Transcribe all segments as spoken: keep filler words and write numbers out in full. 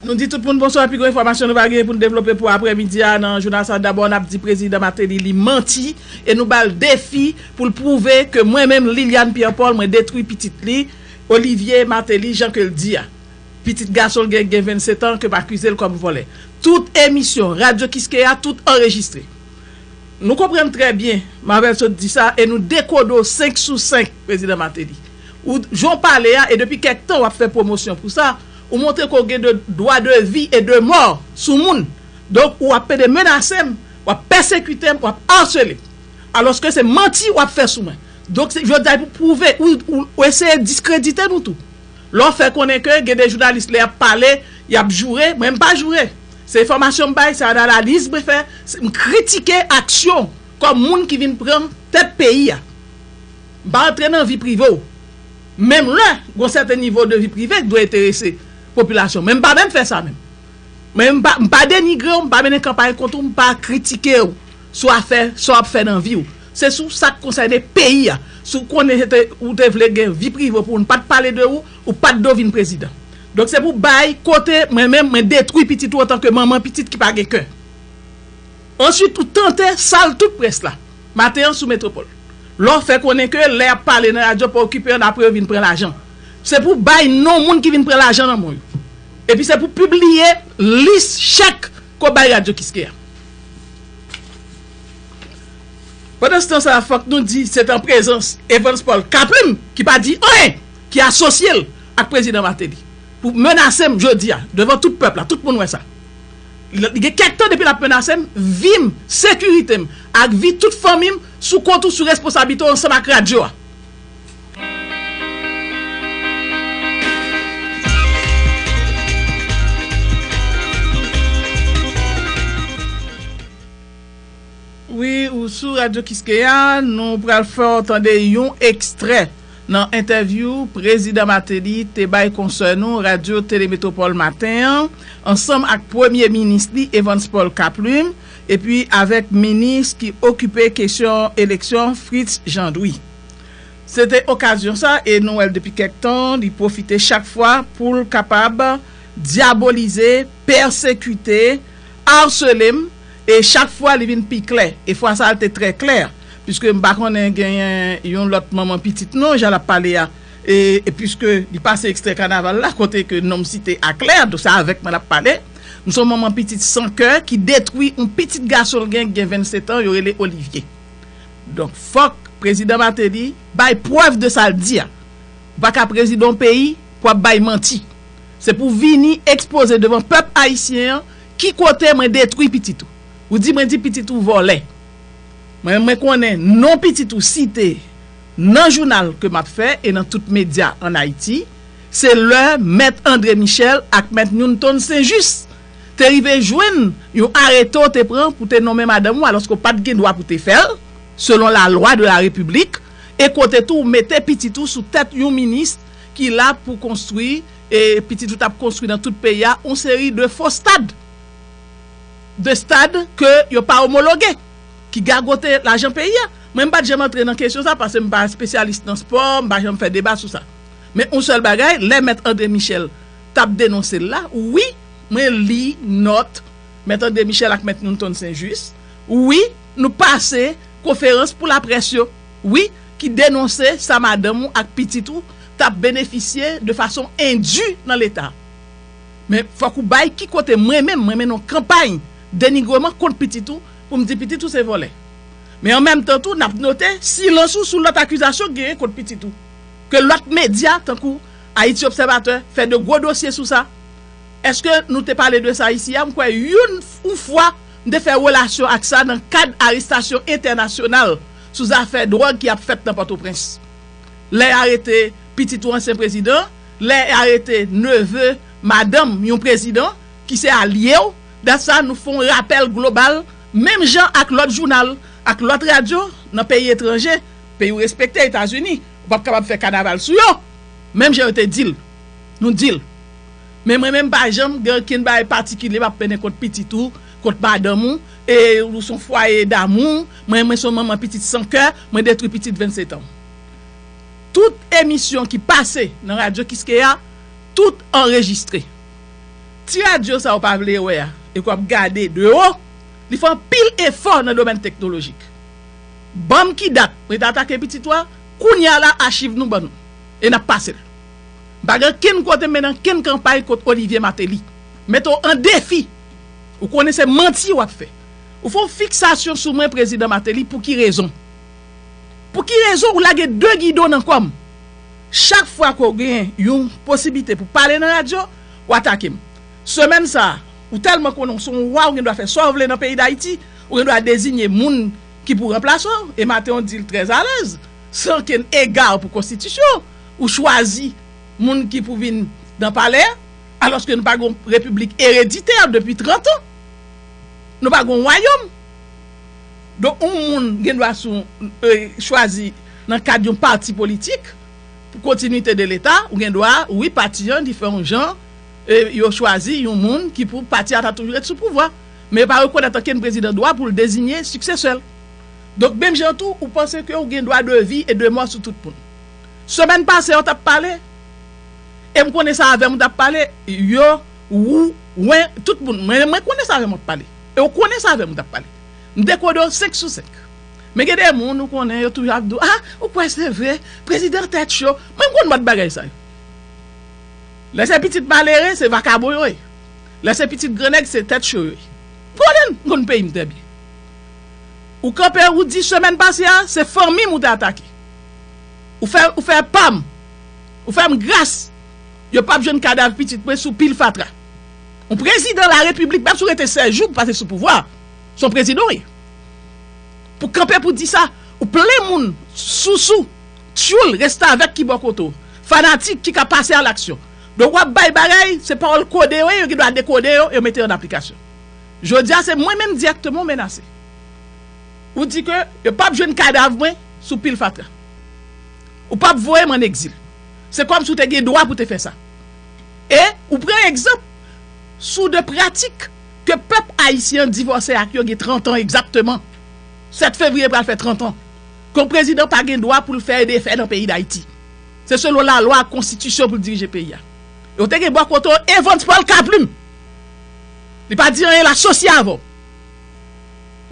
Nou di tout moun bonswa, pi gwo enfòmasyon nou va genyen pou n devlope pou aprèmidi a nan jounal sa. Dabò, n ap di prezidan Martelly li manti e nou ba l defi pou l pwouve ke mwen menm, Liliane Pierre Paul, mwen detwi pitit li, Olivier Martelly, jan ke l di a. Pitit gason l gen, gen vennsetan, ke m akize l kòm vòlè. Tout emisyon Radyo Kiskeya, tout anrejistre. Nou konprann trè byen Marvel sot di sa e nou dekode w senk sou senk, prezidan Martelly. Ou, jan w pale a, e depi kèk tan w ap fè pwomosyon pou sa, ou montre ke w gen de dwa de vi e de mò sou moun. Donk, ou ap pede menase m, w ap pèsekite m, w ap asele m. Alòske se manti w ap fè sou mwen. Donk, se, jodi a, pou pwouve, ou, ou, ou eseye diskredite nou tou. Lè w fè konnen ke gen de jounalis lè y ap pale, y ap joure, mwen m pa joure. Se enfòmasyon m bay, se analiz mwen fè, se, m kritike aksyon kòm moun ki vin pran tèt peyi a. M pa antre nan vi prive w. Menm lè, gon sèten nivo de vi prive ki dwe enterese popilasyon. Men m pa menm fè sa menm. Men m pa, m pa denigre w, m pa mennen kanpay kont ou, m pa kritike w sou afè sa w ap fè nan vi w. Se sou sa k konsène peyi a. Si w konnen se te, ou te vle gen vi prive pou w, n pa t pale de ou, ou pa t dwe vin prezidan. Donk se pou bay kote mwen menm, mwen detwi pitit ou antanke manman pitit ki pa gen kè. Answit, ou tante sal tout près la. Maten an sou Metwopòl. Lè w fè konnen ke lè y ap pale nan radyo pa okipe yo, n apre yo vin pran lajan. Se pou bay non moun ki vin pran lajan nan men yo. Epi se pou pibliye lis chèk ke w bay Radyo Kiskeya. Pandanstan sa, fòk nou di se t an prezans Evans Paul Kaplim ki pa di anyen, ki asosye l ak prezidan Martelly pou menase m jodi a, devan tout pèp la, tout moun wè sa. Li gen kèk tan depi l ap menase m, vi m, sekirite m, ak vi tout fanmi m sou kont ou, sou responsablite w ansanm ak radyo a. Wi, ou sou Radyo Kiskeya, nou pral fè w tande yon ekstrè nan entèvyou prezidan Martelly te bay konsè nou Radyo Tele Metwopòl maten an, ansanm ak premye minis li, Evans Paul Kaplim, epi avèk minis ki okipe kesyon eleksyon, Fritz Jean Drouy. Se te okazyon sa, e nou wè l depi kèk tan, li pwofite chak fwa pou l kapab dyabolize, pèsekite, asele m, e chak fwa li vin pi klè. E fwa sa a, l te trè klè, piske m pa konnen genyen yon lòt manman pitit non, jan l ap pale a, e, e piske li pase ekstrè kanaval la, kote ke non m site a klè, donk se avèk mwen l ap pale. M se yon manman pitit san kè ki detwi yon pitit gason l gen, ki gen vennsetan, yo rele Olivier. Donk, fòk prezidan Martelly bay prèv de sa l di a. Ou pa ka prezidan yon peyi pou ap bay manti. Se pou vini ekspoze devan pèp ayisyen an ki kote mwen detwi pitit ou. Ou di mwen di pitit ou vòlè. Mwen, mwen konnen non pitit ou site nan jounal ke m ap fè e nan tout medya ann Ayiti, se lè Mèt André Michel ak Mèt Newton Saint-Just te rive jwenn yon arete w te pran pou te nonmen madanm ou, alòske w pa t gen dwa pou te fè l, selon la loi de la République, e kote tou ou mete pitit ou sou tèt yon minis ki la pou konstwi, e pitit ou t ap konstwi nan tout peyi a, yon seri de fo stad, de stad ke yo pa omologe, ki gagote lajan peyi a. Mwen, m pa t janm antre nan kesyon sa, paske m pa espesyalis nan spò, m pa janm fè deba sou sa. Men yon sèl bagay, lè Mèt André Michel t ap denonse l la, wi, mwen li nòt Mèt André Michel ak Mèt Newton Saint-Just, wi, nou pase konferans pou laprès yo, wi, ki denonse sa madanm ou ak pitit ou t ap benefisye de fason endi nan Leta. Men fòk ou bay ki kote mwen menm, mwen mennen yon kanpay denigreman kont pitit ou, pou m di pitit ou se vòlè. Men an menm tan tou, n ap note silans ou sou lòt akizasyon k genyen kont pitit ou, ke lòt medya, tankou Haïti Observateur, fè de gwo dosye sou sa. Èske nou te pale de sa isi a? M kwè youn, yon fwa, m te fè relasyon ak sa nan kad arestasyon entènasyonal sou zafè dwòg ki ap fèt nan Pòtoprens. Lè y arete pitit yon ansyen prezidan, lè y arete neve madanm yon prezidan ki se alye w, dat sa nou fè yon rapèl global, menm jan ak lòt jounal, ak lòt radyo nan peyi etranje, peyi w respekte, Etazini, ou p ap kapab fè kanaval sou yo. Menm jan yo te di l, nou di l. Men mwen menm, m pa janm gen okenn bagay patikilye m ap mennen kont pitit ou, kont madanm ou, e ou se yon fwaye damou, mwen, mwen se yon manman pitit san kè, mwen detwi pitit vennsetan. Tout emisyon ki pase nan Radyo Kiskeya, tout anrejistre. Ti radyo sa ou pa vle wè a, e ke w ap gade de wo, li fè anpil efò nan domèn teknolojik. Ban m ki dat mwen te atake pitit ou a, kounye a la achiv nou ban nou. E n ap pase l. M pa gen kenn kote m mennen kenn kanpay kont Olivier Martelly. Mete w an defi. Ou konnen se manti w ap fè. Ou fè yon fiksasyon sou mwen, Prezidan Martelly, pou ki rezon? Pou ki rezon ou lage de gidon nan kò m? Chak fwa ke w gen yon posiblite pou pale nan radyo, w atake m. Semèn sa a, ou tèlman konnen w se yon wa, ou gen dwa fè sa w vle nan peyi Dayiti, ou gen dwa deziye moun ki pou ranplase w, e Mateo di l trè alèz, san okenn ega pou konstitisyon, ou chwazi moun ki pou vin nan palè a, alòske nou pa gen yon repiblik ereditè depi trant an. Nou pa gen yon wayòm. Donk, yon moun gen dwa sou, e, chwazi nan kad yon pati politik, pou kontinite de Leta, ou gen dwa, wi, pati an, li fè yon jan, e, yo chwazi yon moun ki pou pati a ta toujou ret sou pouvwa. Men yo pa rekonèt okenn prezidan dwa pou l deziye siksesè l. Donk, menm jan tou, ou panse ke ou gen dwa de vi e de mò sou tout moun. Semèn pase, yo t ap pale, e m konnen se avè m ou t ap pale, yo, ou, wen, tout moun. Mwen, mwen konnen se avè m ou t ap pale. E ou konnen se avè m ou t ap pale. M dekode w senk sou senk. Men gen de moun ou konnen, yo toujou ap di w, "Ah, ou kwè se vre? Prezidan tèt cho." Mwen, m konn mòd bagay sa yo. Lè se pitit malere, se vakabon yo ye. Lè se pitit grannèg, se tèt cho yo ye. M konnen, m konn peyi m trè byen. Ou kanpe, ou di semèn pase a, se fanmi m ou te atake. Ou fè, ou fè pa m. Ou fè m gras. Yo p ap jwenn kadav pitit mwen sou pil fatra. Yon prezidan larepiblik, menm si w rete sèz jou pou pase sou pouvwa, se yon prezidan w ye. Pou kanpe pou di sa, ou plen moun, sousou, tyoul, restavèk ki bò kote w, fanatik ki ka pase a laksyon. Donk w ap bay bagay, se pawòl kode yo ye, yo gen dwa dekode yo, yo mete yo an aplikasyon. Jodi a, se mwen menm dirèkteman w menase. Ou di ke yo p ap jwenn kadav mwen sou pil fatra. Ou p ap voye m ann egzil. Se kòmsi w te gen dwa pou te fè sa. E ou pran egzanp sou de pratik ke pèp ayisyen an divòse ak yo gen trant an egzakteman. Sèt fevriye pral fè trant an. Ke yon prezidan pa gen dwa pou l fè e defè nan peyi Dayiti. Se selon lalwa ak konstitisyon pou l dirije peyi a. Yo te gen bò kote w Evans Paul Kaplim. Li pa di anyen, l asosye avè w.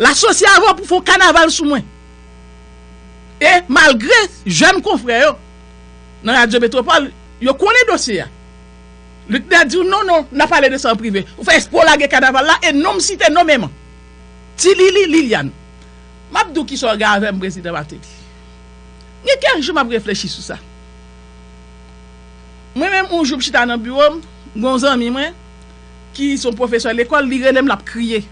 L asosye avè w pou fè yon kanaval sou mwen. E malgre jèn konfrè yo nan Radyo Metwopòl, yo konnen dosye a. Luckner di w, "Non, non, n a pale de sa an prive." Ou fè espre w lage kanaval la e non m site nonmenman. Ti Lili Liliane. M ap di w kisa w gen avè m, Prezidan Martelly. Gen kèk jou m ap reflechi sou sa. Mwen menm, yon jou m chita nan biwo m, gen yon zanmi mwen ki se yon pwofesè lekòl, li rele m, l ap kriye.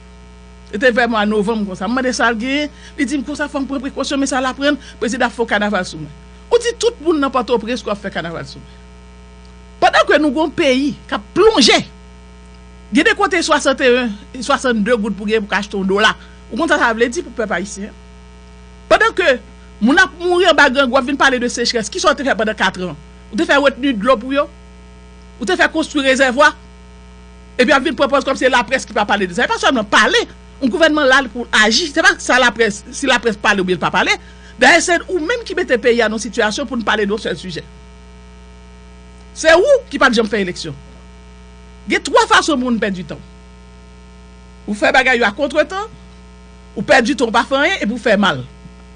Se te vè mwa novanm konsa. M mande sa l genyen, li di m konsa, "Fò m pran prekosyon, men sa l aprann, prezidan ap fè yon kanaval sou mwen." Ou di tout moun nan Pòtoprens ke w ap fè kanaval sou mwen. Pandan ke nou gen yon peyi k ap plonje, gen de kote swasanteyen, swasannde goud pou gen pou ka achte yon dola. Ou konn sa sa vle di pou pèp ayisyen an? Pandan ke moun ap mouri anba grangou, w ap vin pale de sechrès. Kisa w te fè pandan kat an? Ou te fè retni dlo pou yo? Ou te fè konstwi rezèvwa? Epi w ap vin pran pòz kòmsi se laprès ki pa pale de sa. E pa sèlman pale. Yon gouvènman la pou aji. Se pa sa laprès, si laprès pale oubyen l pa pale. Dayè, se ou menm ki mete peyi a nan sitiyasyon pou n pale de yon sèl sijè. Se ou ki pa t janm fè eleksyon. Gen twa fason pou moun pèdi tan. Ou fè bagay yo a kontretan, ou pèdi tan, ou pa fè anyen, epi ou fè mal.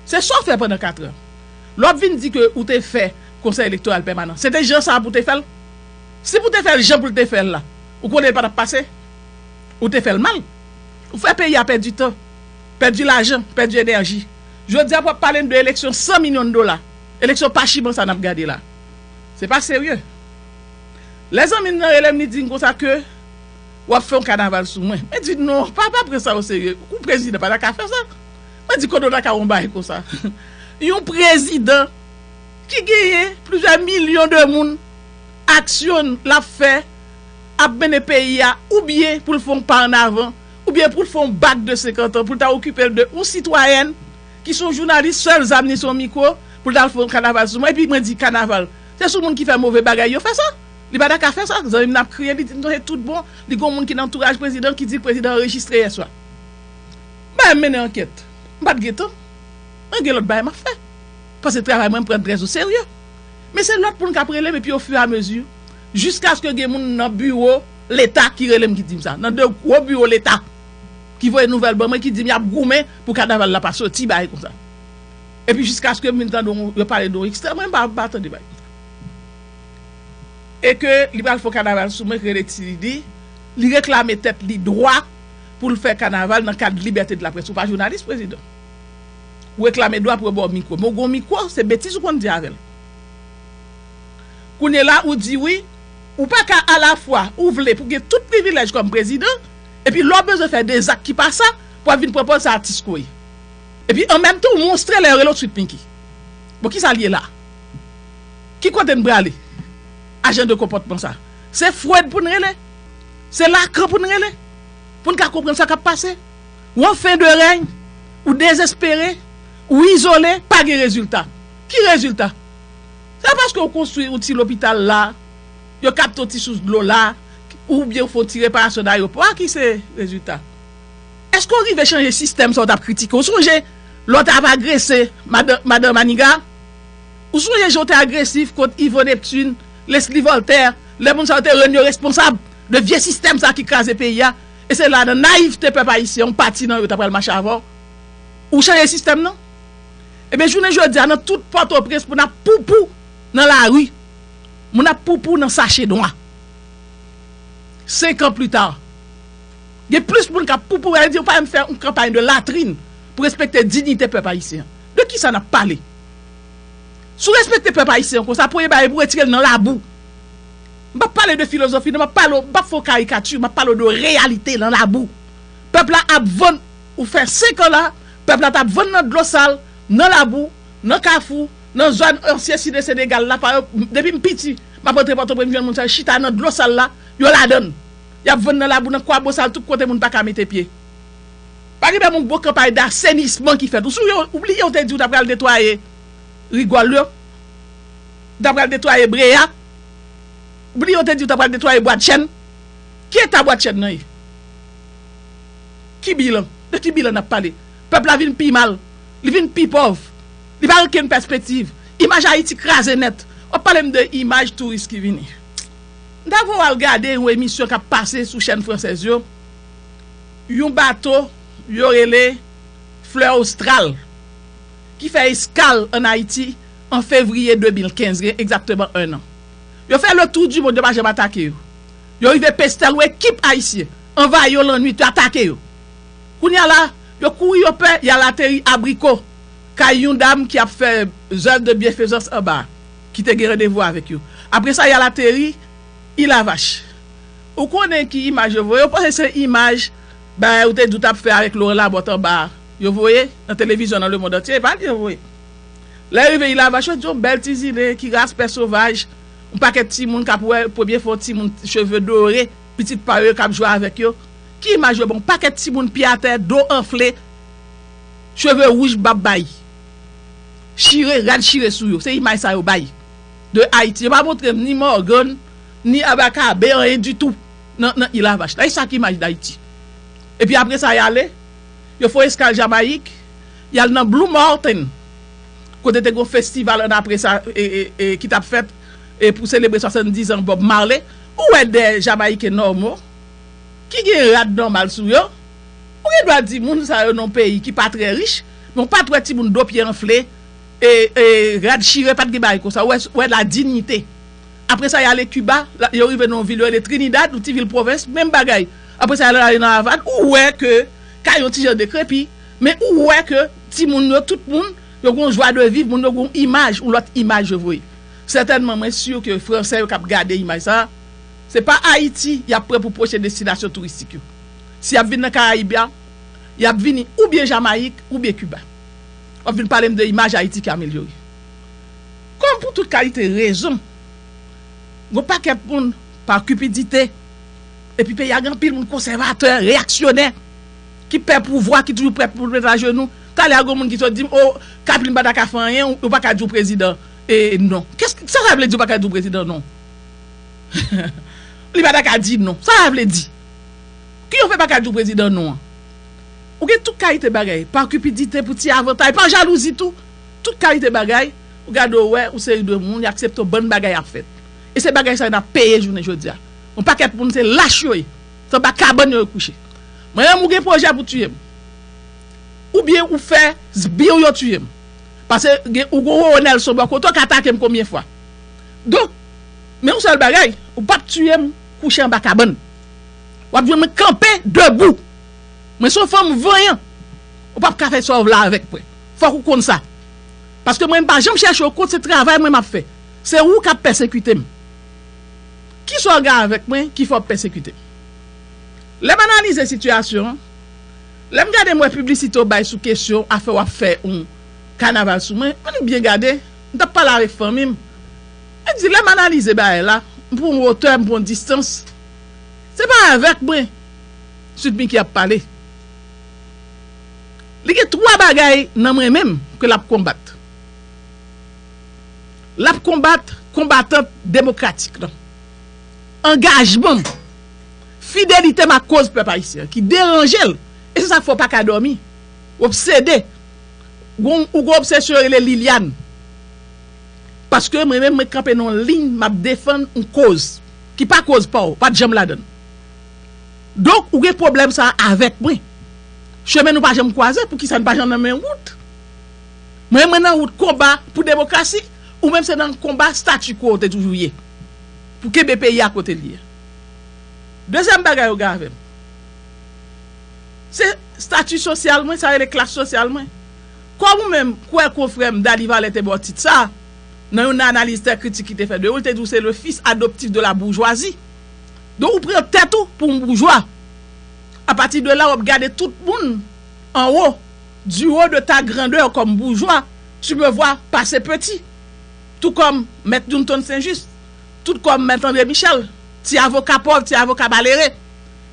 Se sa w fè pandan kat an. Lè w ap vin di ke ou te fè Konsèy Elektoral Pèmanan, se te jan sa a pou w te fè l? Si pou w te fè l jan pou l te fè l la, ou konnen l pa t ap pase? Ou te fè l mal. Ou fè peyi a pèdi tan, pèdi lajan, pèdi enèji. Jodi a, pou w ap pale n de eleksyon san milyon dola, eleksyon pachiman sa n ap gade la. Se pa serye. Lè zanmi m nan rele m, li di m konsa ke w ap fè yon kanaval sou mwen. Mwen di, "Non, pa, pa pran sa oserye. Yon prezidan pa ta ka fè sa." Mwen di, "Kote w ta ka wè yon bagay konsa?" Yon prezidan ki genyen plizyè milyon de moun, aksyon l ap fè, ap mennen peyi a, oubyen pou l fè yon pa annavan, oubyen pou l fè yon bak de senkant an, pou l ta okipe l de yon sitwayèn ki se yon jounalis, sèl zam li se yon mikwo, pou l ta al fè yon kanaval sou mwen. Epi mwen di, kanaval, se sou moun ki fè move bagay yo fè sa. Li pa ta ka fè sa. Zanmi m nan ap kriye, li di m, "Non, se tout bon." Li gen yon moun ki nan antouraj prezidan ki di prezidan anrejistre yèswa. Bagay m mennen ankèt. M pa t gen tan. Mwen gen lòt bagay m ap fè. Paske travay mwen, m pran l trè o serye. Men se lòt moun k ap rele m, epi ofiramezi, jiskaske gen moun nan biwo Leta ki rele m ki di m sa. Nan de gwo biwo Leta ki voye nouvèl ban mwen, ki di m y ap goumen pou kanaval la pa soti, bagay konsa. Epi jiskaske m vin tande yon, yo pale de yon ekstrè, mwen m pa, pa tande bagay konsa. E ke li pral fè yon kanaval sou mwen ki rele Ti Didi, li reklame tèt li dwa pou l fè kanaval nan kad libète de laprès. Ou pa jounalis, prezidan. Ou reklame dwa pou yo ba w mikwo. Men w gen yon mikwo, se betiz ou konn di avè l. Kounye la, ou di wi, ou pa ka alafwa, ou vle pou gen tout privilèj kòm prezidan, epi lè w bezwen fè de zak ki pa sa, pou w ap vin pran pòz sa atis ke w ye. Epi an menm tan, ou monstre lè yo rele w Sweet Pinky. Bon, ki sa l ye la? Ki kote n prale? A jan de konpòtman sa. Se Freud pou n rele. Se Lacan pou n rele. Pou n ka konprann sa k ap pase. Ou an fen de rèy, ou dezespere, ou izole, pa gen rezilta. Ki rezilta? Se pa paske ou konstwi yon ti lopital la, yo kapte yon ti sous dlo la, oubyen ou fè yon ti reparasyon nan ayewopò a ki se rezilta. Èske w rive chanje sistèm sa w t ap kritike? Ou sonje lè w t ap agrese madan, madan Maniga? Ou sonje jan w te agresif kont Yvon Neptune, Leslie Voltaire, lè moun sa yo te rann yo responsab de vye sistèm sa ki kraze peyi a? E se la, nan nayivte pèp ayisyen, yon pati nan yo ta pral mache avè w. Ou chanje sistèm nan? Ebyen, jounen jodi a, nan tout Pòtoprens, moun ap poupou nan lari. Moun ap poupou nan sache nwa. Senk an pli ta, gen plis moun k ap poupou, sa vle di ou pa menm fè yon kanpay de latrin pou respekte diyite pèp ayisyen an. De ki sa n ap pale? Si w respekte pèp ayisyen an konsa, premye bagay pou w retire l nan labou. M p ap pale de filozofi, non, m ap pale, m p ap fè w karikati, m ap pale w de reyalite nan labou. Pèp la ap vann, ou fè senk an la, pèp la t ap vann nan dlo sal, nan labou, nan kafou, nan zòn ansyen Site Senegal la, pa, depi m piti, m ap rantre Pòtoprens, m jwenn moun sa yo chita nan dlo sal la, yo ladan l. Y ap vann nan labou, nan kwabosal, tout kote moun pa ka mete pye. Pa gen menm yon bon kanpay dasenisman ki fèt. Ou sonje, ou bliye ou te di ou t ap pral netwaye rigòl yo? Ou t ap pral netwaye bre a? Ou bliye ou te di ou t ap pral netwaye bwat chèn? Ki eta bwat chèn nan ye? Ki bilan? De ki bilan n ap pale? Pèp la vin pi mal. Li vin pi pòv. Li pa gen okenn pèspektiv. Imaj Ayiti kraze nèt. W ap pale m de imaj touris ki vini. M ta voye w al gade yon emisyon k ap pase sou chèn fransèz yo. Yon bato yo rele Fleur Austral ki fè eskal ann Ayiti an fevriye de mil kenz, gen egzakteman en an. Yo fè le tour du monde, yo pa janm atake yo. Yo rive Pestèl, yon ekip ayisyen anvayi yo lannwit, yo atake yo. Kounye a la, yo kouri, yo pè, y al ateri Abriko, kay yon dam ki ap fè zèv de byenfezans anba a, ki te gen randevou avèk yo. Apre sa, y al ateri Ilavach. Ou konnen ki imaj yo voye? Yo panse se imaj bagay ou te di w t ap fè avèk Laurent Lamothe anba a. Yo voye nan televizyon nan lemonn antye, e pa li yo voye. Lè yo rive Ilavach, yo di yon bèl ti zile ki ras pè sovaj, yon pakèt timoun k ap wè premye fwa yon timoun cheve dore, pitit pa yo k ap jwe avèk yo. Ki imaj yo ban w? Pakèt timoun pye atè, do anfle, cheve wouj, bab bay. Chire, rad chire sou yo. Se imaj sa yo bay de Ayiti. Yo pa montre m ni Mògàn, ni Abakabe, anyen ditou nan, nan Ilavach la. E sa ki imaj Dayiti. Epi apre sa, y ale, yo fè yon eskal Jamayik, y al nan Blue Mountain, kote te gen yon festival ann apre sa, e, e, e, ki t ap fèt, e, pou selebre swasanndiz an Bob Marley. Ou wè de Jamayiken nòmo ki gen rad nòmal sou yo. Ou gen dwa di moun sa yo nan yon peyi ki pa trè rich, men w pa t wè timoun do pye anfle, e, e, rad chire, pa t gen bagay konsa. Ou wè, ou wè la dinyite. Apre sa, y ale Kiba, la, yo rive nan yon vil yo rele Trinidad, yon ti vil pwovens, menm bagay. Apre sa, y ale nan Avan, ou wè ke kay yo ti jan dekrepi, men ou wè ke timoun yo, tout moun, yo gen yon jwa de viv, moun yo gen yon imaj, yon lòt imaj yo voye. Sètènman, mwen si ke Fransè yo k ap gade imaj sa a, se pa Ayiti y ap pran pou pwochen destinasyon touristik yo. Si y ap vin nan Karayib la, y ap vini oubyen Jamayik, oubyen Kiba. W ap vin pale m de imaj Ayiti ki amelyore. Kòm pou tout kalite rezon, gon pakèt moun, pa kipidite, epi peyi a gen anpil moun konsèvatè, reyaksyonè, ki pè pouvwa, ki toujou prè pou met ajenou. Talè a gon moun ki sot di m, o, Kapli m pa ta ka fè anyen, ou pa ka di w prezidan, e, non. Kès, sa sa vle di w pa ka di w prezidan non? Li pa ta ka di non. Sa sa vle di? Ki yo fè pa ka di w prezidan non an? Ou gen tout kalite bagay, pa kipidite, pou ti avantay, pa jalouzi tou. Tout kalite bagay, ou gade w wè, yon seri de moun, y aksepte yon bann bagay ap fèt. E se bagay sa yo n ap peye jounen jodi a. Yon pakèt moun se lach yo ye. Se anba kabann yo kouche. Mwen menm ou gen pwojè pou tiye m. Oubyen ou fè sbir yo tiye m. Paske gen, ou gon Roro Nelson bò kote w ka atake m konbyen fwa. Donk, men yon sèl bagay, ou p ap tiye m kouche anba kabann. W ap jwenn mwen kanpe debou. Mwen se yon fanm vanyan. Ou p ap ka fè sa w vle avèk mwen. Fòk ou konn sa. Paske mwen m pa janm chèche w kont, se travay mwen m ap fè. Se ou k ap pèsekite m. Kisa w gen avèk mwen ki fè w ap pèsekite m? Lè m analize sitiyasyon an, lè m gade m wè piblisite w bay sou kesyon afè w ap fè yon kanaval sou mwen, ann byen gade, m t ap pale avèk fanmi m. Mwen di, lè m analize bagay la, m pran yon wotè, m pran yon distans. Se pa avèk mwen Sweet Micky ap pale. Li gen twa bagay nan mwen menm ke l ap konbat. L ap konbat konbatant demokratik lan. Angajman m, fidelite m ak koz pèp ayisyen an ki deranje l. E se sa k fè w pa ka dòmi. W obsede. Gon, ou gon obsesyon yo rele Liliane. Paske mwen menm, mwen kanpe nan yon liy, m ap defann yon koz ki pa koz pa w, pa t janm ladan l. Donk, ou gen pwoblèm sa a avèk mwen. Chemen nou pa janm kwaze, poukisa n pa janm nan menm wout? Mwen, mwen nan wout konba pou demokrasi, ou menm se nan konba statu quo w te toujou ye. Pou kenbe peyi a kote l ye. Dezyèm bagay ou gen avè m, se stati sosyal mwen, sa rele klas sosyal mwen. Kòm ou menm kwè konfrè m Dany Valet te ba w tit sa, nan yon analiz trè kritik ki te fè de ou, li te di w se le fils adoptif de la bourgeoisie. Donk ou pran tèt ou pou yon boujwa. Apati de la, w ap gade tout moun anwo, du haut de ta grandeur comme bourgeois, tu me vois passer petit. Tout kòm Mèt Newton Saint-Just, tout kòm Mèt André Michel, ti avoka pòv, ti avoka malere.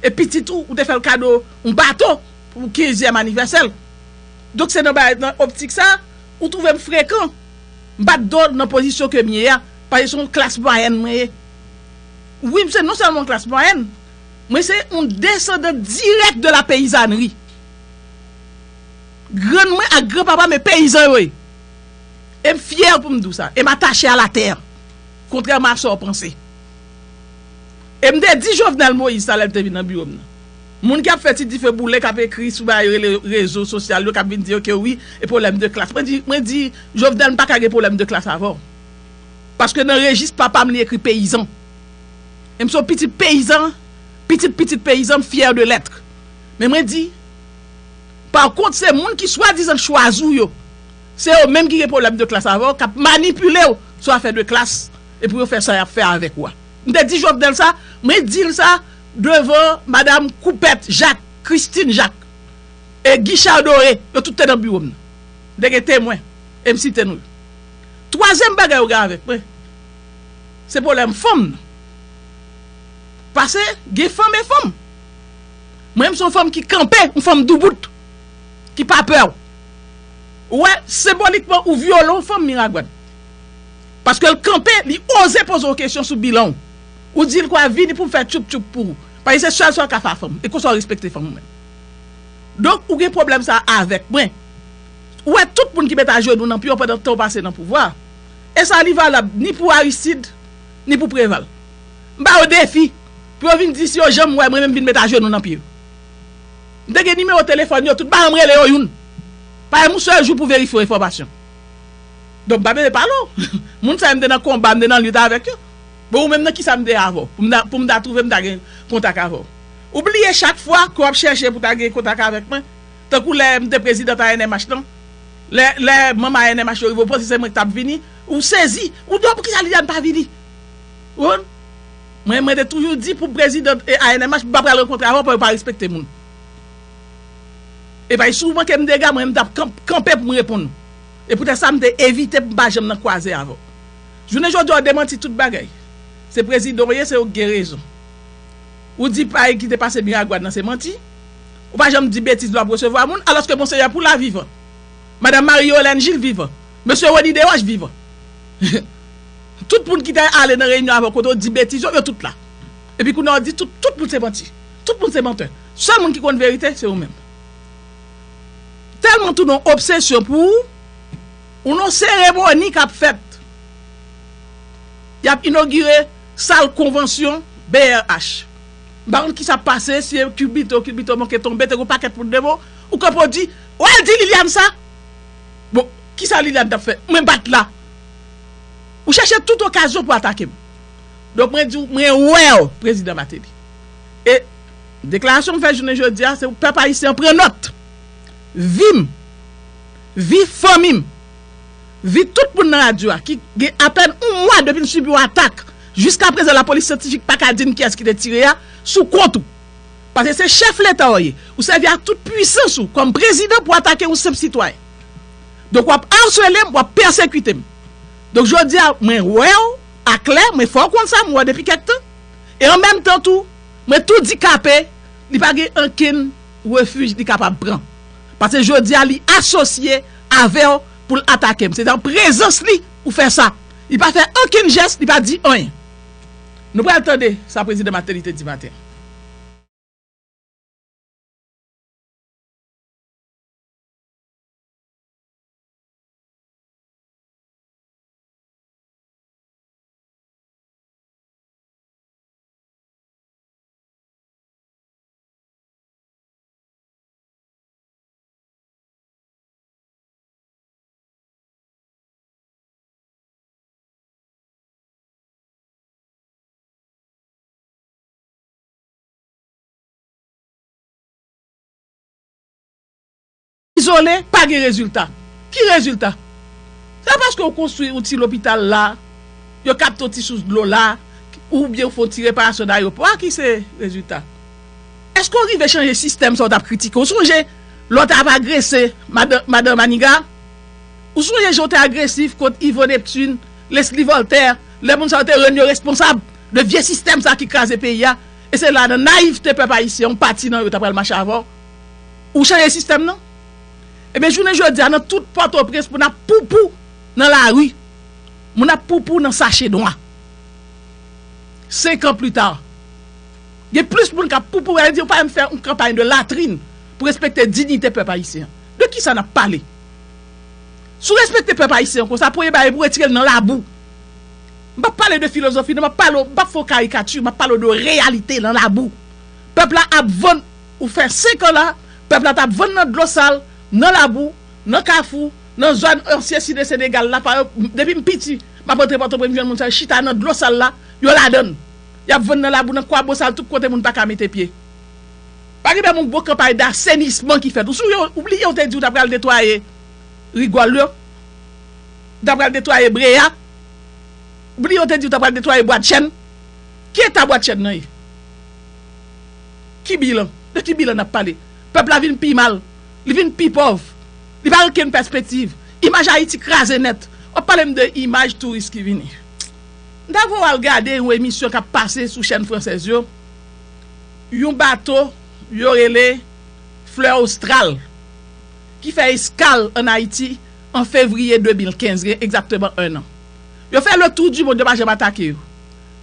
E pitit ou, ou te fè l kado yon bato pou kenzyèm anivèsè l. Donk se nan bagay, nan optik sa, ou twouve m frekan. M bat do nan pozisyon ke m ye a, paske se yon klas mwayèn mwen ye. Wi, m se non sèlman yon klas mwayèn, mwen se yon desandan dirèk de la peyizanri. Grann mwen ak granpapa m e peyizan yo ye. E m fyè pou m di w sa. E m atache a latè. Kontrèman a sa w panse. E m te di Jovenel Moïse sa lè l te vin nan biwo m nan. Moun k ap fè ti dife boule, k ap ekri sou bagay rele rezo sosyal yo, k ap vin di yo ke wi, e pwoblèm de klas. Mwen di, mwen di, Jovenel, m pa ka gen pwoblèm de klas avè w. Paske nan rejis papa m, li ekri peyizan. E m se yon pitit peyizan, pitit pitit peyizan, m fyè de lèt. Men mwen di, pa kont, se moun ki swadizan chwazi w yo, se yo menm ki gen pwoblèm de klas avè w, k ap manipile w sou afè de klas, e pou yo fè sa y ap fè avèk ou a. M te di Jovenel sa, mwen di l sa devan madanm Koupèt Jacques, Christine Jacques, e Guichard Doré, yo tout te nan biwo m nan. M te gen temwen, e m site non yo. Twazyèm bagay ou gen avèk mwen, se pwoblèm fanm nan. Paske gen fanm e fanm. Mwen, m se yon fanm ki kanpe, yon fanm doubout, ki pa pè w. Ou wè, senbolikman, ou vyole yon fanm Miragwàn. Paske l kanpe, li oze poze w kesyon sou bilan w. Ou di l kwa vini pou m fè tchoup tchoup pou ou. Paske se sèl sa w ka fè a fanm. E konsa w respekte fanm ou menm. Donk, ou gen pwoblèm sa a avèk mwen. Ou wè tout moun ki met ajenou nan pye w pandan tan w pase nan pouvwa a. E sa li valab ni pou Aristide, ni pou Preval. M ba yo defi pou yo vin di si yo janm wè mwen menm vin met ajenou nan pye yo. M te gen nimewo telefòn yo tout, m pa janm rele yo youn. Pa yon sèl jou pou verifye yon enfòmasyon. Donk, m pa bezwen pale w. Moun sa yo m te nan konba, m te nan lit avèk yo. Bon, ou menm nan kisa m te avè w? Pou m ta, pou m ta twouve m ta gen kontak avè w. Ou bliye chak fwa ke w ap chèche pou ta gen kontak avèk mwen. Tankou lè m te prezidant A N M H lan. Lè, lè manm A N M H yo rive, ou panse se mwen ki t ap vini. Ou sezi. Ou di, "Oh, poukisa Liliane pa vini?" Ou konprann? Mwen, mwen te toujou di pou prezidant e A N M H, m pa pral rankontre avè w, paske yo pa respekte moun. E bay si w manke m dega, mwen, m t ap kanp-, kanpe pou m reponn ou. E poutèt sa, m te evite pou m pa janm nan kwaze avè w. Jounen jodi a, w demanti tout bagay. Se prezidan w ye, se ou k gen rezon. Ou di bagay ki te pase Miragwàn nan se manti. Ou pa janm di betiz lè w ap resevwa moun, alòske Monseyè Poula vivan. Madanm Marie Yolène Gilles vivan. Mesye Rony Desroches vivan. Tout moun ki te ale nan reyinyon avè w kote w di betiz yo, yo tout la. Epi kounye a w di tout, tout moun se manti. Tout moun se mantè. Sèl moun ki konn verite, se ou menm. Tèlman tounen yon obsesyon pou ou, ou nan seremoni k ap fèt. Y ap inogire sal konvansyon B R H. M pa konn ki sa ap pase, si e kilbite w, kilbite w manke tonbe, te gen yon pakèt moun devan w, ou kanpe w di, w al di Liliane sa? Bon, ki sa Liliane t ap fè? Mwen bat la. Ou chèche tout okazyon pou atake m. Donk, mwen di w, mwen wè w, Prezidan Martelly. E deklarasyon m fè jounen jodi a, se pou pèp ayisyen an pran nòt. Vi m, vi fanmi m, vi tout moun nan radyo a ki gen apèn yon mwa depi n sibi yon atak. Jiska prezan, lapolis syantifik pa ka di n kiyès ki te tire a sou kont ou. Paske se chèf Leta w ye. Ou sèvi ak tout pwisans ou kòm prezidan pou atake yon senp sitwayen. Donk, w ap asele m, w ap pèsekite m. Donk, jodi a, mwen wè w aklè, mwen fè w konn sa, mwen wè w depi kèk tan. E an menm tan tou, mwen tou di K P, li pa gen ankenn refij li kapab pran. Paske jodi a, li asosye avè w pou l atake m. Se nan prezans li ou fè sa. Li pa fè ankenn jès, li pa di anyen. Nou pral tande sa Prezidan Martelly te di maten. Izole, pa gen rezilta. Ki rezilta? Se pa paske w konstwi yon ti lopital la, yo kapte yon ti sous dlo la, oubyen w fè yon ti reparasyon nan ayewopò a ki se rezilta. Èske w rive chanje sistèm sa w t ap kritike? Ou sonje lè w t ap agrese madan, madan Maniga? Ou sonje jan w te agresif kont Yvon Neptune, Leslie Voltaire, lè moun sa yo te rann yo responsab de vye sistèm sa ki kraze peyi a? E se la, nan nayivte pèp ayisyen, yon pati nan yo ta pral mache avè w. Ou chanje sistèm nan? Ebyen, jounen jodi a, nan tout Pòtoprens, moun ap poupou nan lari. Moun ap poupou nan sache nwa. Senk an pli ta, gen plis moun k ap poupou, sa vle di, ou pa menm fè yon kanpay de latrin pou respekte diyite pèp ayisyen an. De ki sa n ap pale? Si w respekte pèp ayisyen an konsa, premye bagay pou w retire l nan labou. M p ap pale de filozofi, non, m ap pale, m p ap fè w karikati, m ap pale w de reyalite nan labou. Pèp la ap vann, ou fè senk an la, pèp la t ap vann nan dlo sal, nan labou, nan kafou, nan zòn ansyen Site Senegal la, pa, depi m piti, m ap rantre Pòtoprens, m jwenn moun sa yo chita nan dlo sal la, yo ladan l. Y ap vann nan labou, nan kwabosal, tout kote moun pa ka mete pye. Pa gen menm yon gwo kanpay dasenisman ki fèt. Ou sonje, ou bliye w te di w ta pral netwaye rigòl yo? Ou ta pral netwaye bre a? Ou bliye w te di w ta pral netwaye bwa chèn? Ki eta bwa chèn nan ye? Ki bilan? De ki bilan n ap pale? Pèp la vin pi mal. Li vin pi pòv. Li pa gen okenn pèspektiv. Imaj Ayiti kraze nèt. W ap pale m de imaj touris ki vini. M ta voye w al gade yon emisyon k ap pase sou chèn fransèz yo. Yon bato yo rele Fleur Austral ki fè eskal ann Ayiti an fevriye de mil kenz, gen egzakteman en an. Yo fè le tour du monde, yo pa janm atake yo.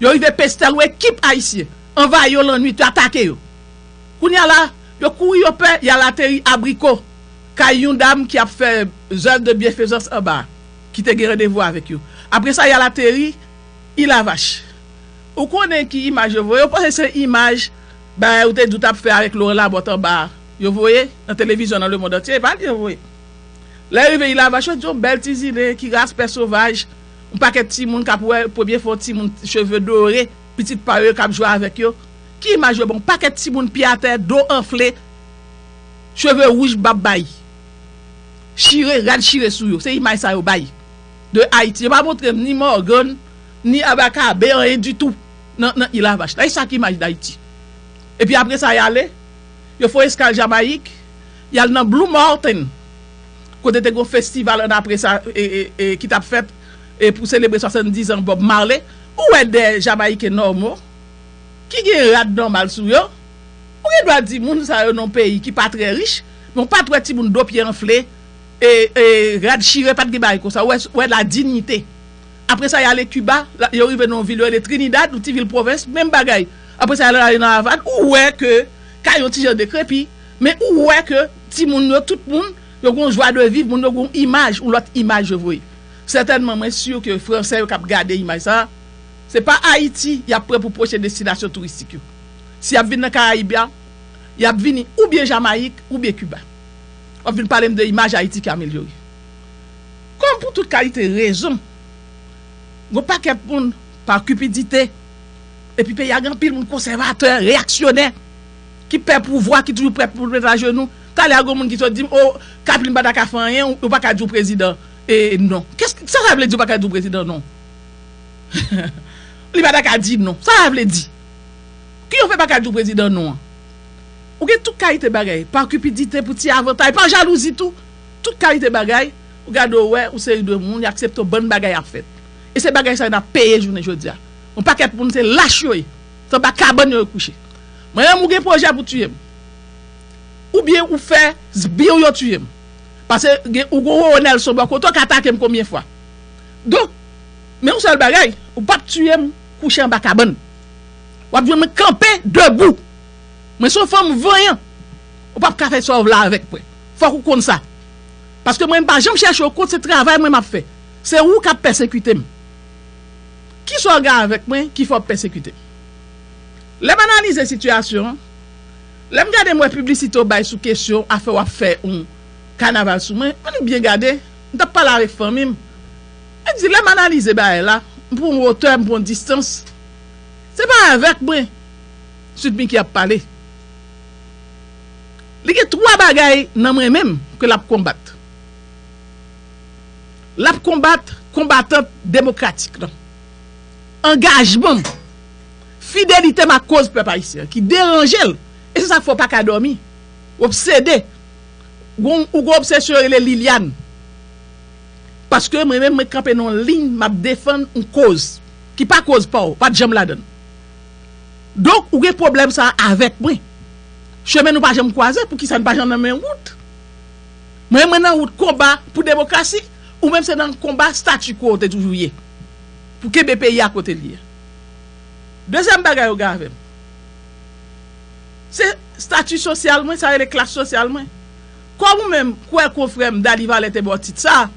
Yo rive Pestèl, yon ekip ayisyen anvayi yo lannwit, yo atake yo. Kounye a la, yo kouri, yo pè, y al ateri Abriko, kay yon dam ki ap fè zèv de byenfezans anba a, ki te gen randevou avèk yo. Apre sa, y al ateri Ilavach. Ou konnen ki imaj yo voye? Yo panse se imaj bagay ou te di w t ap fè avèk Laurent Lamothe anba a. Yo voye nan televizyon nan lemonn antye, e pa li yo voye. Lè yo rive Ilavach, yo di yon bèl ti zile ki ras pè sovaj, yon pakèt timoun k ap wè, premye fwa yon timoun cheve dore, pitit pa yo k ap jwe avèk yo. Ki imaj yo ban w? Pakèt timoun pye atè, do anfle, cheve wouj, bab bay, chire, rad chire sou yo. Se imaj sa yo bay de Ayiti. Yo pa montre m ni Mògàn, ni Abakabe, anyen ditou nan, nan Ilavach la. E sa ki imaj Dayiti. Epi apre sa, y ale, yo fè yon eskal Jamayik, y al nan Blue Mountain, kote te gen yon festival annapre sa, e, e, e, ki t ap fèt, e, pou selebre swasanndiz an Bob Marley. Ou wè de Jamayiken nòmo ki gen rad nòmal sou yo. Ou gen dwa di moun sa yo nan yon peyi ki pa trè rich, men w pa t wè timoun do pye anfle, e, e, rad chire, pa t gen bagay konsa. Ou wè, wè la dinyite. Apre sa, y ale Kiba, la, yo rive nan yon vil yo rele Trinidad, yon ti vil pwovens, menm bagay. Apre sa, y ale nan Avàn, ou wè ke kay yo ti jan dekrepi, men ou wè ke timoun yo, tout moun, yo gen yon jwa de viv, moun yo gen yon imaj, yon lòt imaj yo voye. Sètènman, mwen si ke Fransè yo k ap gade imaj sa a, Se pa Ayiti y ap pran pou pwochen destinasyon touristik yo. Si y ap vin nan Karayib la, y ap vini oubyen Jamayik oubyen Kiba. W ap vin pale m de imaj Ayiti ki amelyore. Kòm pou tout kalite rezon, gon pakèt moun pa kipidite, epi peyi a gen anpil moun konsèvatè, reyaksyonè, ki pè pouvwa, ki toujou prè pou met ajenou. Talè a gon moun ki sot di m, o, Kaplim pa ta ka fè anyen, ou, ou pa ka di w prezidan e non. Kès, sa sa vle di ou pa ka di w prezidan non? Li pa ta ka di non. Sa sa vle di? Ki yo fè pa ka di w prezidan non an? Ou gen tout kalite bagay, pa kipidite pou ti avantay, pa jalouzi tou. Tout kalite bagay, ou gade w wè, ou seri de moun, y aksepte w bann bagay ap fèt. E se bagay sa yo n ap peye jounen jodi a. Yon pakèt moun se lach yo ye. Se anba kabann yo yo kouche. Mwen menm ou gen pwojè pou tiye m. Oubyen ou fè sbir yo tiye m. Paske gen, ou gon Roro Nelson bò kote w k atake m konbyen fwa. Donk, men yon sèl bagay, ou p ap tiye m kouche anba kabann. W ap jwenn mwen kanpe debou. Mwen se yon fanm vanyan. Ou p ap ka fè sa w vle avèk mwen. Fòk ou konn sa. Paske mwen, m pa janm chèche w kont, se travay mwen m ap fè. Se ou k ap pèsekite m. Kisa w gen avèk mwen ki fè w ap pèsekite m? Lè m analize sitiyasyon an, lè m gade m wè piblisite w bay sou kesyon afè w ap fè yon kanaval sou mwen, annik byen gade, m t ap pale avèk fanmi m. Mwen di, lè m analize bagay la, m pran yon wotè, m pran yon distans. Se pa avèk mwen Sweet Micky ap pale. Li gen twa bagay nan mwen menm ke l ap konbat. L ap konbat konbatant demokratik lan. Angajman m, fidelite m ak koz pèp ayisyen an ki deranje l. E se sa k fè w pa ka dòmi. W obsede. Gon, ou gon obsesyon yo rele Liliane. Paske mwen menm, mwen kanpe nan yon liy, m ap defann yon koz ki pa koz pa w, pa t janm ladan l. Donk, ou gen pwoblèm sa a avèk mwen. Chemen nou pa janm kwaze, poukisa n pa janm nan menm wout? Mwen, mwen nan wout konba pou demokrasi, ou menm se nan konba statu quo w te toujou ye. Pou kenbe peyi a kote l ye. Dezyèm bagay ou gen avè m, se stati sosyal mwen, sa rele klas sosyal mwen. Kòm ou menm kwè konfrè m Dali Valè te ba w tit sa,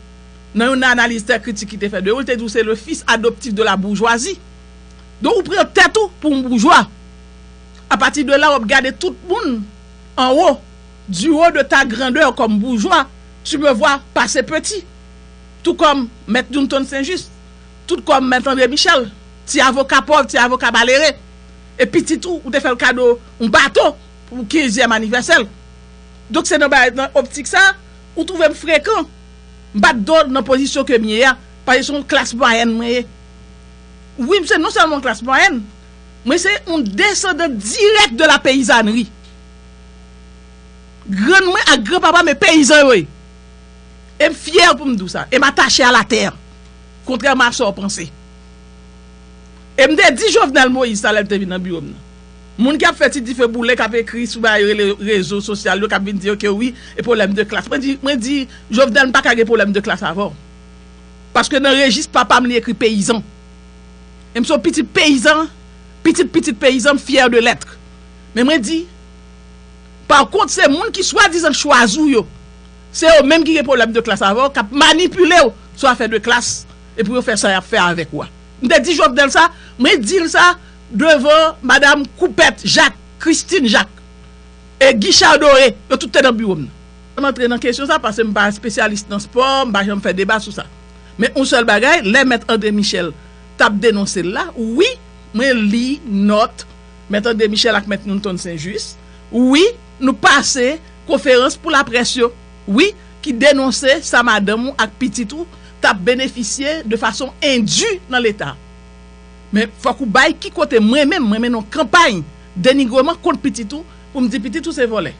nan yon analiz trè kritik ki te fè de ou, li te di w se le fils adoptif de la bourgeoisie. Donk, ou pran tèt ou pou yon boujwa. Apati de la, w ap gade tout moun anwo, du haut de ta grandeur comme bourgeois, tu me vois passer petit. Tout comme Maître Newton Saint-Just, tout comme Maître André Michel, ti avoka pòv, ti avoka malere. E pitit ou, ou te fè l kado yon bato pou kenzyèm anivèsè l. Donk, se nan, nan optik sa, ou twouve m frekan. M bat do nan pozisyon ke m ye a, paske se yon klas mwayèn mwen ye. Wi, m se non sèlman yon klas mwayèn, mwen se yon desandan dirèk de la peyizanri. Grann mwen ak granpapa m e peyizan yo ye. E m fyè pou m di w sa. E m atache a latè. Kontrèman a sa w panse. E m te di Jovenel Moïse sa lè l te vin nan biwo m nan. Moun k ap fè ti dife boule, k ap ekri sou bagay yo rele rezo sosyal yo, k ap vin di yo ke wi, e pwoblèm de klas. Mwen di, mwen di, Jovenel, m pa ka gen pwoblèm de klas avè w. Paske nan rejis papa m, li ekri peyizan. E m se yon pitit peyizan, pitit pitit peyizan, m fyè de lèt. Men mwen di, pa kont, se moun ki swadizan chwazi w yo, se yo menm ki gen pwoblèm de klas avè w, k ap manipile w sou afè de klas, epi yo fè sa y ap fè avèk ou a. M te di Jovenel sa, mwen di l sa devan madanm Koupèt Jak, Christine Jak, e Guichard Doré, yo tout te nan biwo m nan. M antre nan kesyon sa, paske m pa espesyalis nan spò, m pa janm fè deba sou sa. Men yon sèl bagay, lè Mèt André Michel t ap denonse l la, wi, mwen li nòt Mèt André Michel ak Mèt Newton Saint-Just. Wi, nou pase konferans pou laprès yo. Wi, ki denonse sa madanm ou ak pitit ou t ap benefisye de fason endi nan Leta. Men fòk ou bay ki kote mwen menm, mwen mennen yon kanpay denigreman kont pitit ou, pou m di pitit ou se vòlè.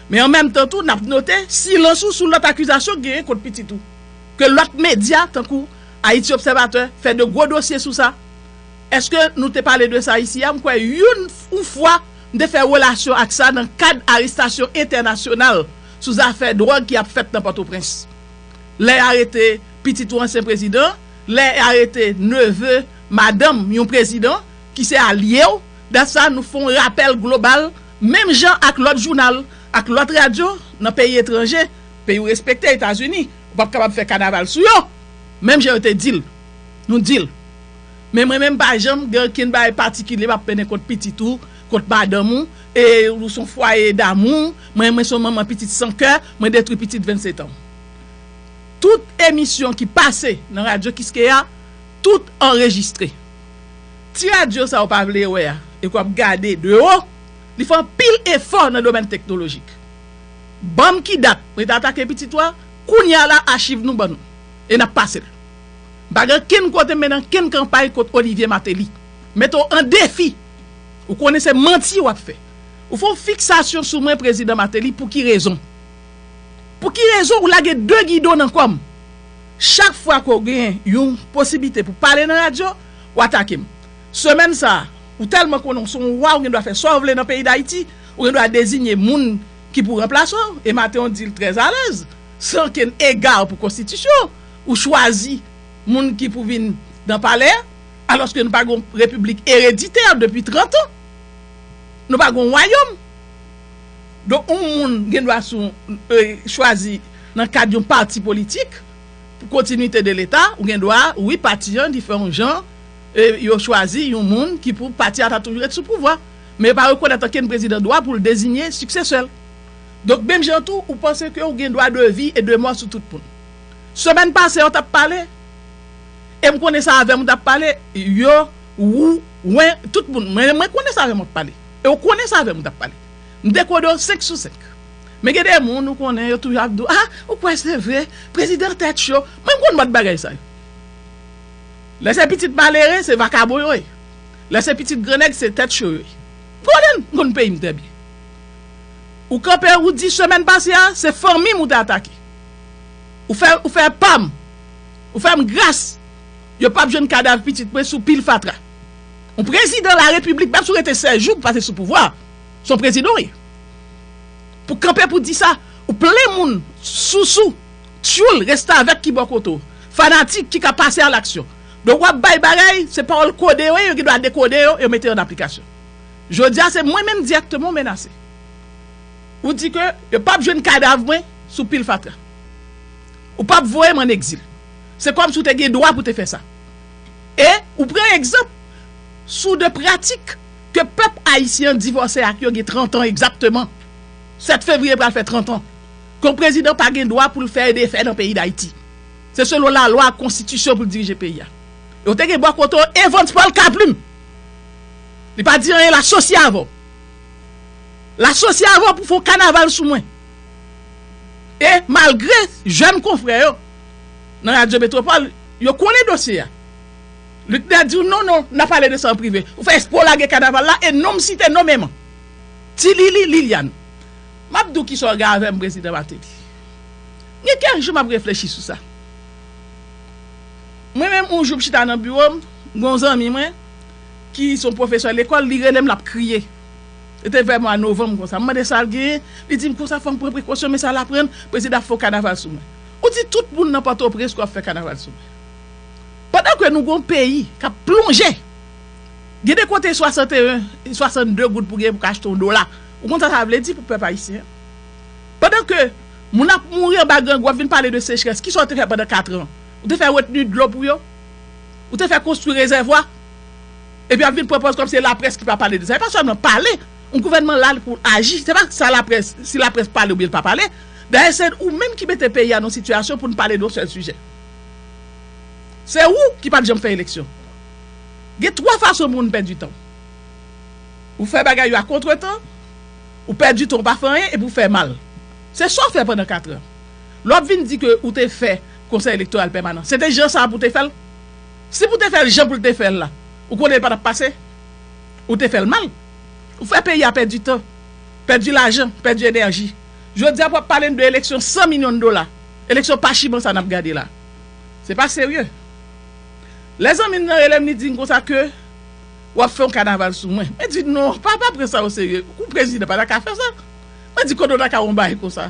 Men an menm tan tou, n ap note silans ou sou lòt akizasyon k genyen kont pitit ou. Ke lòt medya, tankou Haïti Observateur, fè de gwo dosye sou sa. Èske nou te pale de sa isi a? M kwè youn, yon fwa, m te fè relasyon ak sa nan kad arestasyon entènasyonal sou zafè dwòg ki ap fèt nan Pòtoprens. Lè y arete pitit yon ansyen prezidan, lè y arete neve madanm yon prezidan ki se alye w, dat sa nou fè yon rapèl global, menm jan ak lòt jounal, ak lòt radyo nan peyi etranje, peyi w respekte, Etazini, ou p ap kapab fè kanaval sou yo. Menm jan yo te di l, nou di l. Men mwen menm pa janm gen okenn bagay patikilye m ap mennen kont pitit ou, kont madanm ou, e ou se yon fwaye damou, mwen, mwen se yon manman pitit san kè, mwen detwi pitit vennsetan. Tout emisyon ki pase nan radyo Kiskeya, tout anrejistre. Ti radyo sa ou pa vle wè a, e k w ap gade de wo, li fè anpil efò nan domèn teknolojik. Ban m ki dat mwen te atake pitit ou a, kounye a la achiv nou ban nou, e n ap pase l. M pa gen kenn kote m mennen kenn kanpay kont Olivier Martelly. Mete w an defi. Ou konnen se manti w ap fè. Ou fè yon fiksasyon sou mwen, Prezidan Martelly, pou ki rezon? Pou ki rezon ou lage de gidon nan kò m? Chak fwa ke w gen yon posiblite pou pale nan radyo, w atake m. Semèn sa a, ou tèlman konnen w se yon wa, ou gen dwa fè sa w vle nan peyi Dayiti, ou gen dwa deziye moun ki pou ranplase w, e Mateo di l trè alèz, san okenn ega pou konstitisyon, ou chwazi moun ki pou vin nan palè, alòske nou pa gen yon repiblik ereditè depi trant an. Nou pa gen yon wayòm. Donk, yon moun gen dwa sou, e, chwazi nan kad yon pati politik, pou kontinwite de Leta, ou gen dwa, wi, pati an, li fè yon jan, e, yo chwazi yon moun ki pou pati a ta toujou ret sou pouvwa. Men yo pa rekonèt okenn prezidan dwa pou l deziye siksesè l. Donk, menm jan tou, ou panse ke ou gen dwa de vi e de mò sou tout moun. Semèn pase, yo t ap pale, e m konnen sa avè m ou t ap pale, yo, ou, wen, tout moun. Mwen, mwen konnen sa avè m ou t ap pale. E ou konnen sa avè m ou t ap pale. M dekode w senk sou senk. Men gen de moun ou konnen yo toujou ap di w, ah, ou kwè se vre, prezidan tèt cho. Mwen m konn mòd bagay sa yo. Lè se pitit malere, se vakabon yo ye. Lè se pitit grannèg, se tèt cho yo ye. M konnen, m konn peyi m trè byen. Ou kanpe, ou di semèn pase a, se fanmi m ou te atake. Ou fè, ou fè pa m. Ou fè m gras. Yo p ap jwenn kadav pitit mwen sou pil fatra. Yon prezidan larepiblik, menm si w rete sèz jou pou pase sou pouvwa, se yon prezidan w ye. Pou kanpe pou di sa, ou plen moun, sousou, tyoul, restavèk ki bò kote w, fanatik ki ka pase a laksyon. Donk w ap bay bagay, se pawòl kode yo ye, yo gen dwa dekode yo, yo mete yo an aplikasyon. Jodi a, se mwen menm dirèkteman w menase. Ou di ke yo p ap jwenn kadav mwen sou pil fatra. Ou p ap voye m ann egzil. Se kòmsi w te gen dwa pou te fè sa. E ou pran egzanp sou de pratik ke pèp ayisyen an divòse ak yo gen trant an egzakteman. Sèt fevriye pral fè trant an. Ke yon prezidan pa gen dwa pou l fè e defè nan peyi Dayiti. Se selon lalwa ak konstitisyon pou l dirije peyi a. E w te gen bò kote w Evans Paul Kaplim. Li pa di anyen, l asosye avè w. L asosye avè w pou fè yon kanaval sou mwen. E malgre jèn konfrè yo nan Radyo Metwopòl, yo konnen dosye a. Luckner di w, non, non, n a pale de sa an prive. Ou fè espre w lage kanaval la, e non m site nonmenman. Ti Lili, Liliane. M ap di w kisa w gen avè m, Prezidan Martelly. Gen kèk jou m ap reflechi sou sa. Mwen menm, yon jou m chita nan biwo m, gen yon zanmi mwen ki se yon pwofesè lekòl, li rele m, l ap kriye. Se te vè mwa novanm konsa. M mande sa l genyen, li di m konsa fò m pran prekosyon, men sa l aprann, prezidan ap fè yon kanaval sou mwen. Ou di tout moun nan Pòtoprens ke w ap fè kanaval sou mwen. Pandan ke nou gen yon peyi k ap plonje, gen de kote swasanteyen, swasannde goud pou gen pou ka achte yon dola. Ou konn sa sa vle di pou pèp ayisyen an? Pandan ke moun ap mouri anba grangou, w ap vin pale de sechrès. Kisa w te fè pandan kat an? Ou te fè retni dlo pou yo? Ou te fè konstwi rezèvwa? Epi w ap vin pran pòz kòmsi se laprès ki pa pale de sa. E pa sèlman pale. Yon gouvènman la pou l aji. Se pa sa laprès, si laprès pale oubyen l pa pale. Dayè, se ou menm ki mete peyi a nan yon sitiyasyon pou n pale de yon sèl sijè. Se ou ki pa t janm fè eleksyon. Gen twa fason moun pèdi tan. Ou fè bagay yo a kontretan, ou pèdi tan, ou pa fè anyen, epi ou fè mal. Se sa w fè pandan kat an. Lè w ap vin di ke ou te fè Konsèy Elektoral Pèmanan, se te jan sa a pou w te fè l? Si pou w te fè l jan pou l te fè l la, ou konnen l pa t ap pase? Ou te fè l mal. Ou fè peyi a pèdi tan, pèdi lajan, pèdi enèji. Jodi a, pou w ap pale n de eleksyon san milyon dola, eleksyon pachiman sa n ap gade la. Se pa serye. Lè zanmi m nan rele m, li di m konsa ke w ap fè yon kanaval sou mwen. Mwen di, non, pa, pa pran sa oserye. Yon prezidan pa ta ka fè sa. Mwen di, kote w ta ka wè yon bagay konsa?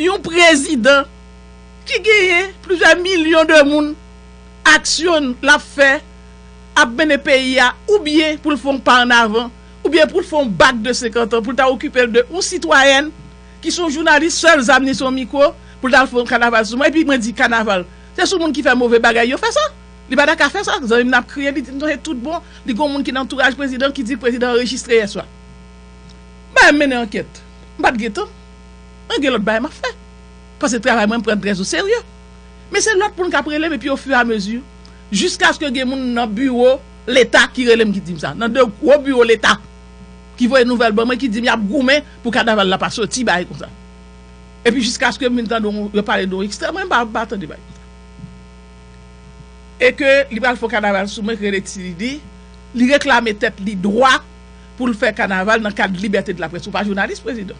Yon prezidan ki genyen plizyè milyon de moun, aksyon l ap fè, ap mennen peyi a, oubyen pou l fè yon pa annavan, oubyen pou l fè yon bak de senkant an, pou l ta okipe l de yon sitwayèn ki se yon jounalis, sèl zam li se yon mikwo, pou l ta al fè yon kanaval sou mwen. Epi mwen di kanaval, se sou moun ki fè move bagay yo fè sa. Li pa ta ka fè sa, zanmi m nan ap kriye, li di m se tout bon, li gen yon moun ki nan antouraj prezidan ki di prezidan anrejistre yèswa. Bagay m mennen ankèt. M pa t gen tan. Mwen gen lòt bagay m ap fè. Paske travay mwen m pran trè o serye. Men se lòt moun k ap rele m epi ofiramezi, jiskaske gen moun nan biwo Leta ki rele m ki di m sa. Nan de gwo biwo Leta ki voye nouvèl ban mwen ki di m y ap goumen pou kanaval la pa soti bagay konsa. Epi jiskaske m vin tande yon- yo pale de yon ekstrè, mwen m pa, pa tande bagay konsa. E ke li pral fè yon kanaval sou mwen k rele Ti Lili, li reklame tèt li dwa pou l fè kanaval nan kad libète de la près. Ou pa jounalis, prezidan.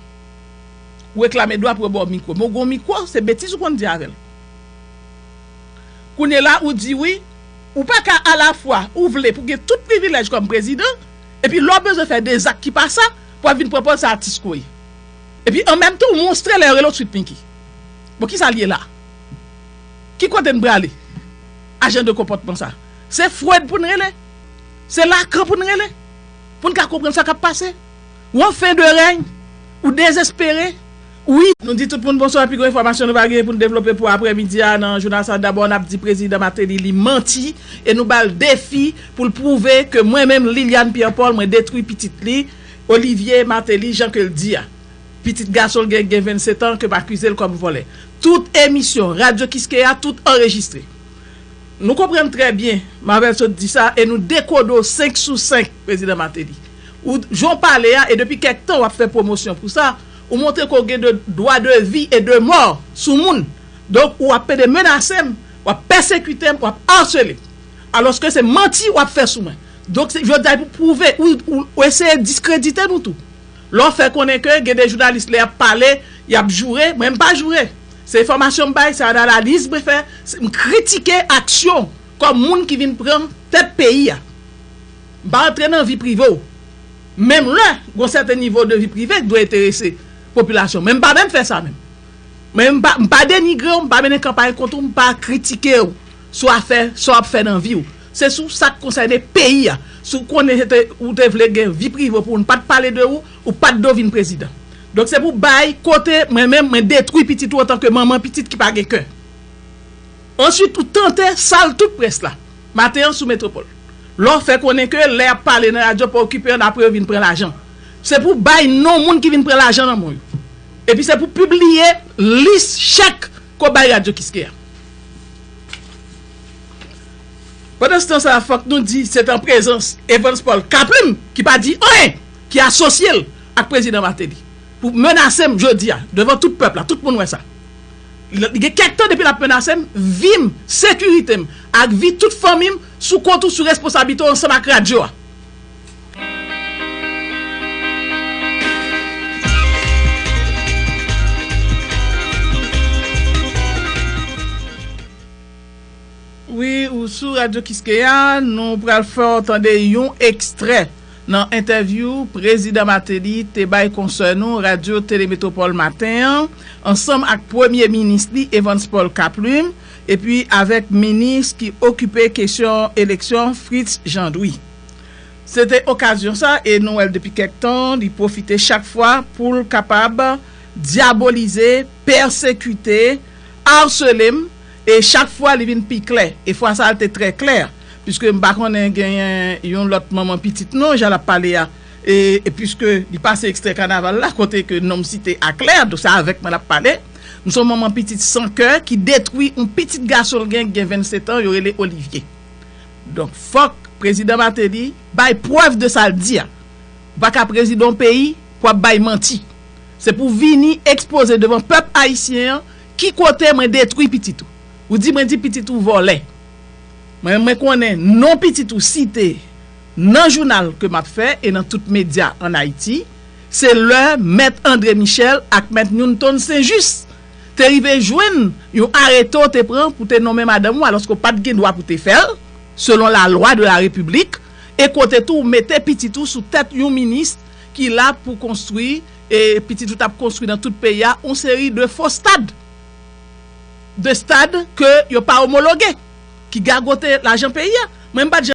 Ou reklame dwa pou yo ba w mikwo. Men w gen yon mikwo, se betiz ou konn di avè l. Kounye la, ou di wi, ou pa ka alafwa, ou vle pou gen tout privilèj kòm prezidan, epi lè w bezwen fè de zak ki pa sa, pou w ap vin pran pòz sa atis ke w ye. Epi an menm tan, ou monstre lè yo rele w Sweet Pinky. Bon, kisa l ye la? Ki kote n prale? Ajan de konpòtman sa. Se Freud pou n rele? Se Lacan pou n rele? Pou n ka konprann sa k ap pase? Ou an fen de rèy? Ou dezespere? Wi. Nou di tout moun bonswa, pi gwo enfòmasyon nou va genyen pou n devlope pou aprèmidi a nan jounal sa. Dabò, n ap di prezidan Martelly li manti e nou ba l defi pou l pwouve ke mwen menm, Liliane Pierre Paul, mwen detwi pitit li, Olivier Martelly, jan ke l di a. Pitit gason l gen, gen vennsetan, ke m akize l kòm vòlè. Tout emisyon, Radyo Kiskeya, tout anrejistre. Nou konprann trè byen, Marvel sot di sa, e nou dekode w senk sou senk, prezidan Martelly. Ou, jan w pale a, e depi kèk tan w ap fè pwomosyon pou sa, ou montre ke w gen de, dwa de vi e de mò sou moun. Donk, ou ap pede menase m, w ap pèsekite m, w ap asele m. Alòske se manti w ap fè sou mwen. Donk, se, jodi a, pou pwouve, ou, ou, ou eseye diskredite nou tou. Lè w fè konnen ke gen de jounalis lè y ap pale, y ap joure, mwen m pa joure. Se enfòmasyon m bay, se analiz mwen fè, se, m kritike aksyon kòm moun ki vin pran tèt peyi a. M pa antre nan vi prive w. Menm lè, gon sèten nivo de vi prive ki dwe enterese popilasyon. Men m pa menm fè sa menm. Men m pa, m pa denigre w, m pa mennen kanpay kont ou, m pa kritike w sou afè sa w ap fè nan vi w. Se sou sa k konsène peyi a. Si w konnen se te, ou te vle gen vi prive w pou w, n pa t pale de ou, ou pa t dwe vin prezidan. Donk se pou bay kote mwen menm, mwen detwi pitit ou antanke manman pitit ki pa gen kè. Answit, ou tante sal tout près la. Maten an sou Metwopòl. Lè w fè konnen ke lè y ap pale nan radyo pa okipe yo, n apre yo vin pran lajan. Se pou bay non moun ki vin pran lajan nan men yo. Epi se pou pibliye lis chèk ke w bay Radyo Kiskeya. Pandanstan sa, fòk nou di se t an prezans Evans Paul Kaplim ki pa di anyen, ki asosye l ak prezidan Martelly pou menase m jodi a, devan tout pèp la, tout moun wè sa. Li gen kèk tan depi l ap menase m, vi m, sekirite m, ak vi tout fanmi m sou kont ou, sou responsablite w ansanm ak radyo a. Wi, ou sou Radyo Kiskeya, nou pral fè w tande yon ekstrè nan entèvyou Prezidan Martelly te bay konsè nou Radyo Tele Metwopòl maten an, ansanm ak Premye Minis li, Evans Paul Kaplim, epi avèk minis ki okipe kesyon eleksyon, Fritz Jean Drouin. Se te okazyon sa, e nou wè l depi kèk tan, li pwofite chak fwa pou l kapab dyabolize, pèsekite, asele m, e chak fwa li vin pi klè. E fwa sa a, l te trè klè, piske m pa konnen genyen yon lòt manman pitit non, jan l ap pale a. E, e piske li pase ekstrè kanaval la, kote ke non m site a klè, donk se avèk mwen l ap pale. M se yon manman pitit san kè ki detwi yon pitit gason l gen, ki gen vennsetan, yo rele Olivier. Donk, fòk prezidan Martelly bay prèv de sa l di a. Ou pa ka prezidan yon peyi pou ap bay manti. Se pou vini ekspoze devan pèp ayisyen an ki kote mwen detwi pitit ou. Ou di mwen di pitit ou vòlè. Mwen, mwen konnen non pitit ou site nan jounal ke m ap fè e nan tout medya ann Ayiti, se lè Mèt André Michel ak Mèt Newton Saint-Just te rive jwenn yon arete w te pran pou te nonmen madanm ou, alòske w pa t gen dwa pou te fè l, selon lalwa de la repiblik, e kote tou w mete pitit ou sou tèt yon minis ki la pou konstwi, e pitit ou t ap konstwi nan tout peyi a, yon seri de fo stad, de stad ke yo pa omologe, ki gagote lajan peyi a. Mwen, m pa t